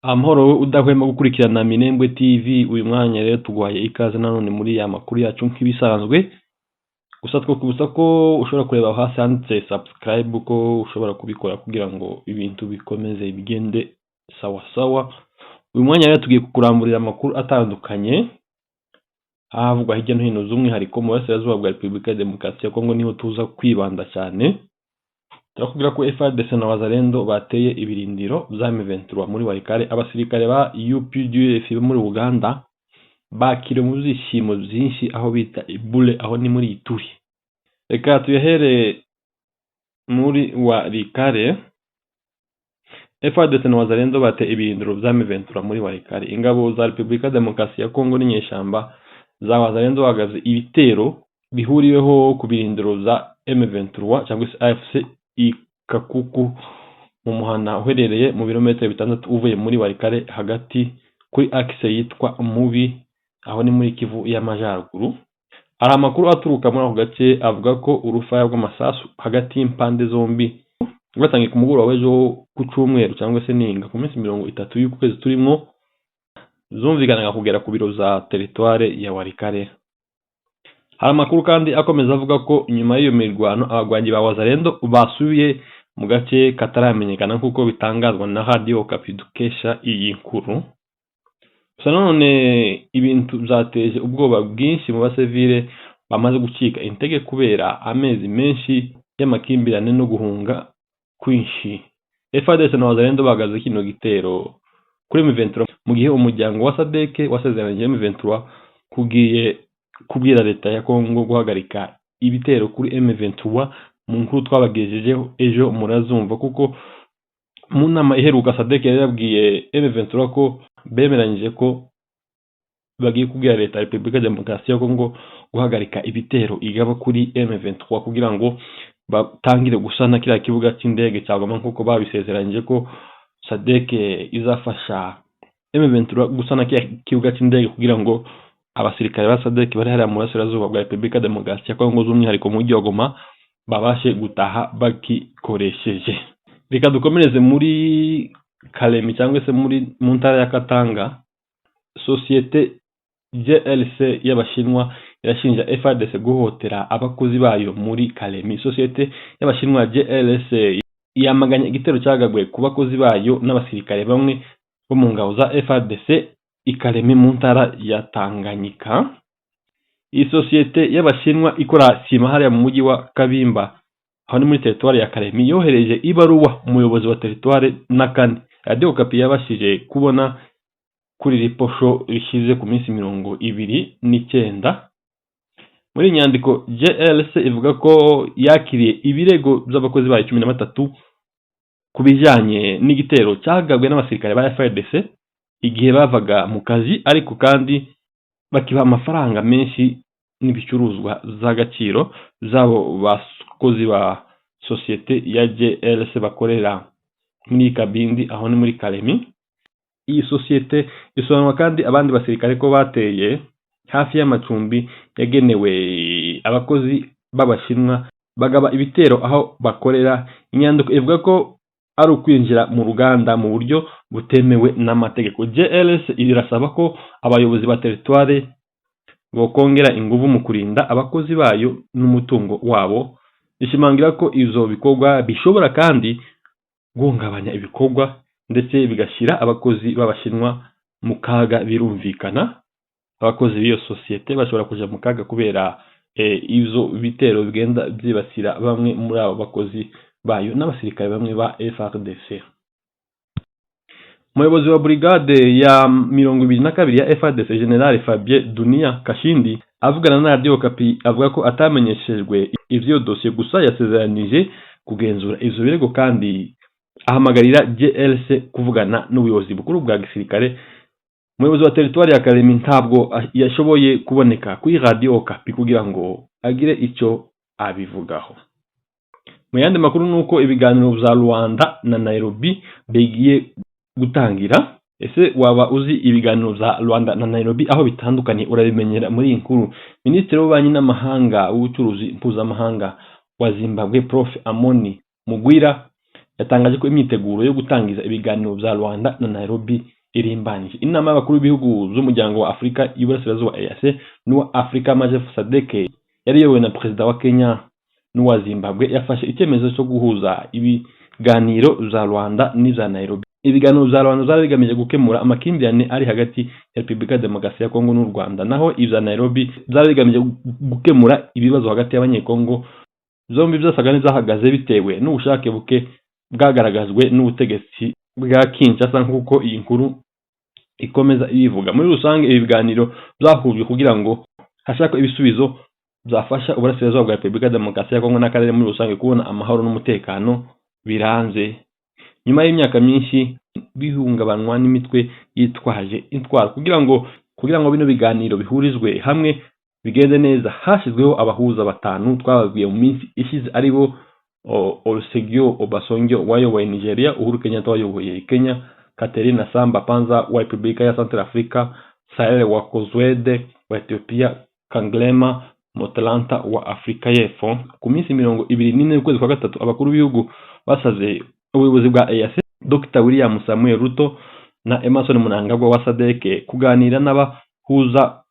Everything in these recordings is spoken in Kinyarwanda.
Amahoro wowe udahwema gukurikirana Minembwe TV. Uyu mwanya rero tuguhaye ikaze nanone muri ya makuru yacu nk'ibisanzwe. Gusa twakwibutsa ko ushobora kureba hasi handitse subscribe, ko ushobora kubikora kugira ngo ibintu bikomeze bigende sawa sawa. Uyu mwanya rero tugiye kukuramburira amakuru atandukanye ahavugwa hirya no hino, z'umwihariko mu burasirazuba bwa Repubulika ya Demokarasi ya Kongo niho tuza kwibanda cyane. Turakubwira ko FARDC na Wazalendo bateye ibirindiro bya M23 muri Walikale. Abasirikare ba UPDF bo muri Uganda bakiriwe mu byishimo byinshi aho bita Ibule, aho ni muri Ituri. Reka tuyahere muri Walikale. FARDC na Wazalendo bateye ibirindiro bya M23 muri Walikale. Ingabo za Repubulika ya Demokarasi ya Kongo n'inyeshyamba za Wazalendo bahagaze ibitero bihuriweho ku birindiro bya M23 cyangwa se AFC Ikakuku, mu muhana uherereye mu birometero 6 uvuye muri Walikale hagati, kuri axe yitwa Mubi, aho ni muri Kivu y'Amajyaruguru. Hari amakuru aturuka muri ako gace avuga ko urufaya rw'amasasu hagati y'impande zombi rwatangiye ku mugoroba w'ejo ku cyumweru, cyangwa se ninga ku minsi 30 y'ukwezi turimo, zumvikanaga kugera ku biro za teritware ya Walikale. Hari amakuru kandi akomeza avuga ko nyuma y'iyo mirwano abagwanyi ba Wazalendo basubiye mu gace kataramenyekana, nk'uko bitangazwa na Radio Okapi dukesha iyi nkuru. Gusa nanone ibintu byateje ubwoba bwinshi mu basivile bamaze gucika intege kubera amezi menshi y'amakimbirane no guhunga kwinshi. FARDC na Wazalendo bahagaze kino gitero kuri M23 mu gihe umuryango wa SADC wasezeranyije M23 kugiye kubwira leta ya Kongo guhagarika ibitero kuri M23. Mu nkuru twabagejejeho ejo murazumva, kuko mu nama iheruka SADC yari yabwiye M23 ko bemeranyije ko bagiye kubwira leta ya Repubulika ya Demokarasi ya Kongo guhagarika ibitero igaba kuri M23, kugira ngo batangire gusana kiriya kibuga cy'indege cya Goma, nk'uko babisezeranyije ko SADC izafasha M23 gusana kiriya kibuga cy'indege, kugira ngo abasirikare ba SADC bari hariya mu burasirazuba bwa Repubulika ya Demokarasi ya Kongo, z'umwihariko mu mujyi wa Goma, babashe gutaha bakikoresheje. Reka dukomereze muri Kalemi, cyangwa se muri mu ntara ya Katanga. Sosiyete JLC y'Abashinwa irashinja FARDC guhohotera abakozi bayo muri Kalemi. Sosiyete y'Abashinwa JLC yamaganye igitero cyagabwe ku bakozi bayo n'abasirikare bamwe bo mu ngabo za FARDC i Kalemi mu ntara ya Tanganyika. Iyi sosiyete y'Abashinwa ikora sima hariya mu mujyi wa Kabimba, aho ni muri teritwari ya Kalemi, yohereje ibaruwa umuyobozi wa teritwari na kane Radio Okapi yabashije kubona kuri iri posho rishyize ku minsi 29. Muri iyi nyandiko, JLC ivuga ko yakiriye ibirego by'abakozi bayo 13 ku bijyanye n'igitero cyagabwe n'abasirikare ba FARDC igihe bavaga mu kazi, ariko kandi bakibaha amafaranga menshi n'ibicuruzwa z'agaciro z'abo bakozi ba sosiyete ya JLC bakorera muri Kabindi, aho ni muri Kalemi. Iyi sosiyete isobanura kandi abandi basirikare ko bateye hafi y'amacumbi yagenewe abakozi b'Abashinwa, bagaba ibitero aho bakorera. Inyandiko ivuga ko ari ukwinjira mu ruganda mu buryo butemewe n'amategeko. JLS irasaba ko abayobozi ba teritware bokongera ingufu mu kurinda abakozi bayo n'umutungo wabo. Ishimangira ko ivyo bikorwa bishobora kandi guhungabanya ibikorwa, ndetse bigashyira abakozi b'Abashinwa mu kaga. Birumvikana, abakozi b'iyo sosiyete bashobora kuja mu kaga kubera ivyo bitero bigenda byibasira bamwe muri abo bakozi bayo n'abasirikare bamwe ba FARDC. Umuyobozi wa brigade ya 22 ya FARDC, General Fabien Dunia Kashindi, avugana na Radio Okapi avuga ko atamenyeshejwe ivyo dosiye, gusa yasezeranije kugenzura ivyo birego kandi ahamagarira JLC kuvugana n'ubuyobozi bukuru bwa gisirikare. Umuyobozi wa teritwari ya Kalemi ntabwo yashoboye kuboneka kuri Radio Okapi kugira ngo agire icyo abivugaho. Mu yandi makuru ni uko ibiganiro vya Luanda na Nairobi bigiye gutangira. Ese waba uzi ibiganiro vya Luanda na Nairobi aho bitandukanye? Urabimenyera muri iyi nkuru. Minisitiri w'Ububanyi n'Amahanga w'Ubucuruzi Mpuzamahanga wa Zimbabwe, Prof Amoni Mugwira, yatangaje ko imyiteguro yo gutangiza ibiganiro bya Rwanda na Nairobi irimbanije. Inama y'abakuru b'ibihugu z'umuryango wa Afurika y'Iburasirazuba EAC n'uwa Afurika y'Amajyepfo SADC yari iyobowe na Perezida wa Kenya n'uwa Zimbabwe yafashe icyemezo cyo guhuza ibiganiro bya Rwanda n'iza Nairobi. Ibiganiro bya Rwanda byari bigamije gukemura amakimbirane ari hagati ya Repubulika ya Demokarasi ya Kongo n'u Rwanda, naho ibya Nairobi byari bigamije gukemura ibibazo hagati y'Abanyekongo. Zombi byasaga n'izahagaze bitewe n'ubushake buke bwagaragajwe n'ubutegetsi bwa Kinshasa, nk'uko iyi nkuru ikomeza ibivuga. Muri rusange, ibi biganiro byahujwe kugira ngo hashakwe ibisubizo byafasha uburasirazuba bwa Repubulika ya Demokarasi ya Kongo n'akarere muri rusange kubona amahoro n'umutekano biranze nyuma y'imyaka myinshi bihungabanywa n'imitwe yitwaje intwaro. Kugira ngo bino biganiro bihurizwe hamwe bigende neza, hashyizweho abahuza batanu twababwiye mu minsi ishize, aribo Olusegun Obasanjo wayoboye Nigeria, Uhuru Kenyatta wayoboye Kenya, Catherine Samba Panza wa Repubulika ya Central Africa, Sahle-Work Zewde wa Ethiopia, Kgalema Motlanthe wa Afurika y'Epfo. Ku minsi 24 y'ukwezi kwa gatatu, abakuru b'ibihugu basaze ubuyobozi bwa EAC, Dr William Samuel Ruto na Emerson Mnangagwa wa SADC, kuganira n'abahuza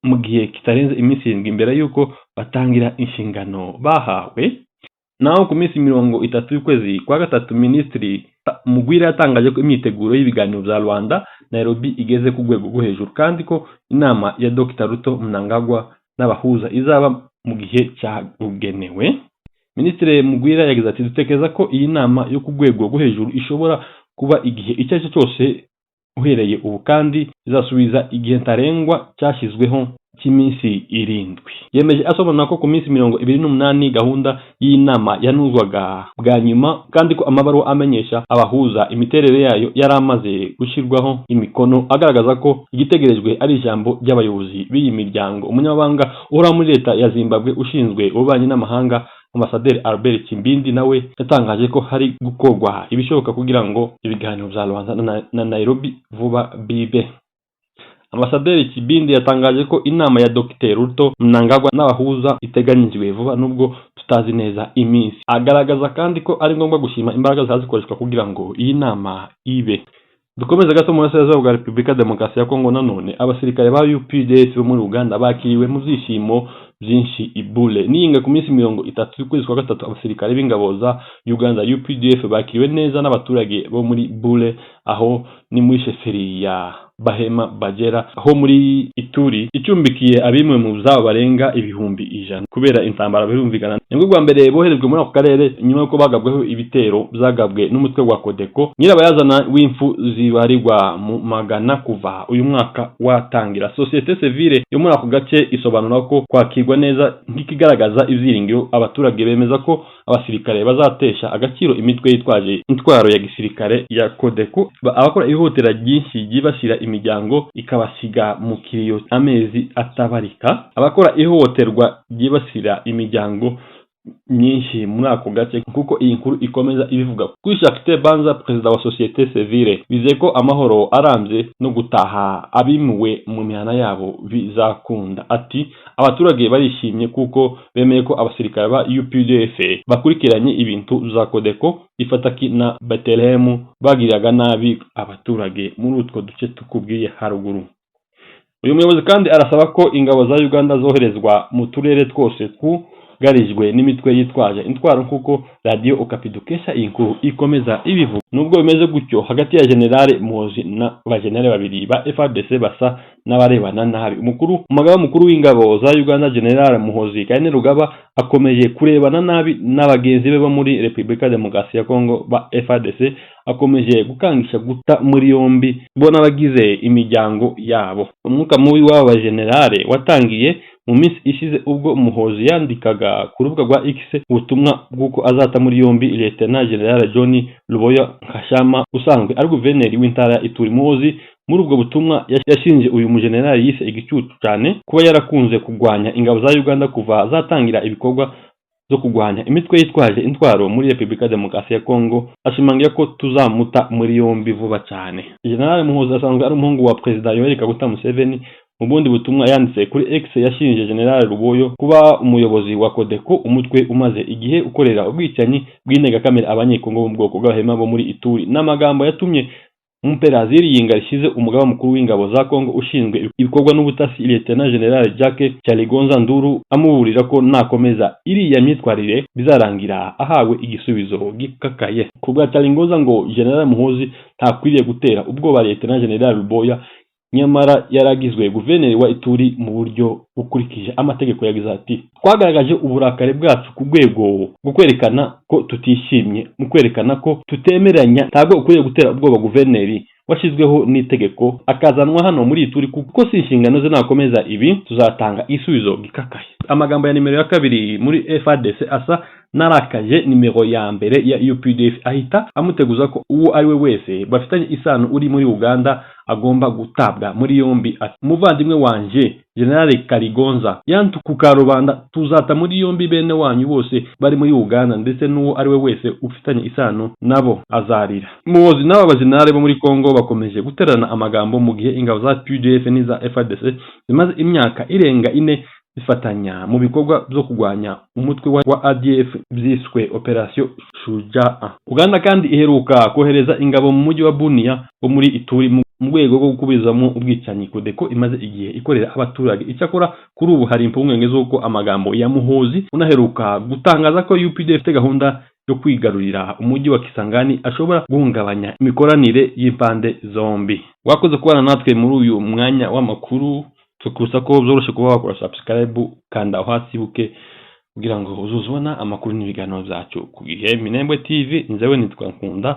mu gihe kitarenze iminsi 7 mbere y'uko batangira inshingano bahawe. Naho ku minsi 30 y'ukwezi kwa gatatu, Minisitiri Mugwira yatangaje ko imyiteguro y'ibiganiro bya Rwanda Nairobi igeze ku rwego rwo hejuru, kandi ko inama ya Dr Ruto, Mnangagwa n'abahuza izaba mu gihe cyabugenewe. Minisitiri Mugwira yagize ati: "Dutekereza ko iyi nama yo ku rwego rwo hejuru ishobora kuba igihe icyo ari cyo cyose uhereye ubu, kandi izasubiza igihe ntarengwa cyashyizweho cy'iminsi 7." Yemeje asobanura ko ku minsi 28 gahunda y'inama yanuzwaga bwa nyuma, kandi ko amabaruwa amenyesha abahuza imiterere yayo yari amaze gushyirwaho imikono, agaragaza ko igitegerejwe ari ijambo ry'abayobozi b'iyi miryango. Umunyamabanga uhoraho muri leta ya Zimbabwe ushinzwe ububanyi n'amahanga, Ambasaderi Albert Chimbindi, nawe yatangaje ko hari gukorwa ibishoboka kugira ngo ibiganiro bya Rwanda na Nairobi vuba bibe. Ambasaderi Kibindi yatangaje ko inama ya Dr Ruto, Mnangagwa n'abahuza iteganyijwe vuba, nubwo tutazi neza iminsi. Agaragaza kandi ko ari ngombwa gushima imbaraga zikoreshwa kugira ngo iyi nama ibe. Dukomeze gato mu burasirazuba bwa Repubulika Demokarasi ya Kongo. Nanone abasirikare ba UPDF bo muri Uganda bakiriwe mu byishimo byinshi ibule niyinga. Ku minsi 30 y'ukwezi kwa gatatu, abasirikare b'ingabo za Uganda UPDF bakiriwe neza n'abaturage bo muri Bule, aho ni muri sheferi ya Bahema Bagera aho muri Ituri, icumbikiye abimwe mu zabo barenga 100,000 kubera intambara. Birumvikana nibwo bwa mbere boherejwe muri ako karere nyuma y'uko bagabweho ibitero byagabwe n'umutwe wa Codeco, nyirabayazana w'imfu zibarirwa mu magana kuva uyu mwaka watangira. Sosiyete sivile yo muri ako gace isobanura ko kwakirwa neza nk'ikigaragaza ibyiringiro. Abaturage bemeza ko abasirikare bazatesha agaciro imitwe yitwaje intwaro ya gisirikare ya Codeco, abakora ihohotera ryinshi ryibasira imiryango ikabasiga mu kiriyo amezi atabarika, abakora ihohoterwa ryibasira imiryango myinshi muri ako gace, kuko iyi nkuru ikomeza ibivuga. Kuri Jacques Banza, perezida wa société civile, bizeye ko amahoro arambye no gutaha abimuwe mu mihana yabo bizakunda. Ati: "Abaturage barishimye kuko bemeye ko abasirikare ba UPDF bakurikiranye ibintu za Codeco, Ifataki na Bethlehem bagiriraga nabi abaturage muri utwo duce tukubwiye haruguru." Uyu muyobozi kandi arasaba ko ingabo za Uganda zoherezwa mu turere twose twugarijwe n'imitwe yitwaje intwaro, nk'uko Radiyo Okapi dukesha iyi nkuru ikomeza ibivuga. Nubwo bimeze gutyo, hagati ya General Muhoozi na bajenerali babiri ba FARDC basa n'abarebana nabi. Umukuru, umugaba mukuru w'ingabo za Uganda, General Muhoozi Kainerugaba, akomeje kurebana nabi na bagenzi be bo muri Repubulika ya Demokarasi ya Kongo ba FARDC, akomeje gukangisha guta muri yombi bo n'abagize imiryango yabo. Umwuka mubi w'aba bajenerale watangiye mu minsi ishize, ubwo Muhoozi yandikaga ku rubuga rwa X ubutumwa bw'uko azata muri yombi Lieutenant General John Luboya Nkashama, usanzwe ari guverineri w'intara ya Ituri. Muhoozi muri ubwo butumwa yashinje uyu mujenerali yise igicucu cyane kuba yarakunze kurwanya ingabo za Uganda kuva zatangira ibikorwa zo kurwanya imitwe yitwaje intwaro muri Repubulika ya Demokarasi ya Kongo, ashimangira ko tuzamuta muri yombi vuba cyane. General Muhoozi asanzwe ari umuhungu wa Perezida Yoweri Kaguta Museveni Mu bundi butumwa yanditse kuri X, yashinje General Luboyo kuba umuyobozi wa CODECO, umutwe umaze igihe ukorera ubwicanyi bw'indengakamere Abanyekongo bo mu bwoko bw'Abahema bo muri Ituri. N'amagambo yatumye mu mpera z'iri yinga rishize umugaba mukuru w'ingabo za Kongo ushinzwe ibikorwa n'ubutasi, Lieutenant General Jacques Kyaligonza Nduru, amuburira ko nakomeza iriya myitwarire bizarangira ahawe igisubizo gikakaye. Ku bwa Kyaligonza, ngo General Muhozi ntakwiriye gutera ubwoba Lieutenant General Luboya nyamara yaragizwe guverineri wa Ituri mu buryo bukurikije amategeko. Yagize ati: "Twagaragaje uburakari bwacu ku rwego rwo kwerekana ko tutishimye, mu kwerekana ko tutemeranya. Ntabwo ukwiriye gutera ubwoba guverineri washyizweho n'itegeko akazanwa hano muri Ituri, kuko si inshingano ze. Nakomeza ibi tuzatanga igisubizo gikakaye." Amagambo ya nimero ya kabiri muri FARDC asa narakaje nimero ya mbere ya UPDF, ahita amuteguza ko uwo ari we wese bafitanye isano uri muri Uganda agomba gutabwa muri yombi. Ati: "Umuvandimwe wanje General Kaligonza yantu ku karubanda, tuzata muri yombi bene wanyu bose bari muri Uganda, ndetse n'uwo ari we wese ufitanye isano nabo azarira." Muhozi n'aba bajenerali bo muri Congo bakomeje guterana amagambo mu gihe ingabo za UPDF n'iza FARDC zimaze imyaka irenga 4 zifatanya mu bikorwa byo kurwanya umutwe wa ADF byiswe Operation Shujaa. Uganda kandi iheruka kohereza ingabo mu mujyi wa Bunia wo muri Ituri mu rwego rwo gukubizamo ubwicanyi CODECO imaze igihe ikorera abaturage. Icyakora kuri ubu hari impungenge z'uko amagambo ya Muhozi, unaheruka gutangaza ko UPDF ifite gahunda yo kwigarurira umujyi wa Kisangani, ashobora guhungabanya imikoranire y'impande zombi. Wakoze kubana natwe muri uyu mwanya w'amakuru. Tukusa ko byoroshye kuba wakora subscribe, kanda aho hasi buke kugira ngo uzuze ubona amakuru n'ibiganiro byacu ku gihe. Minembwe TV, njyewe nitwa Nkunda.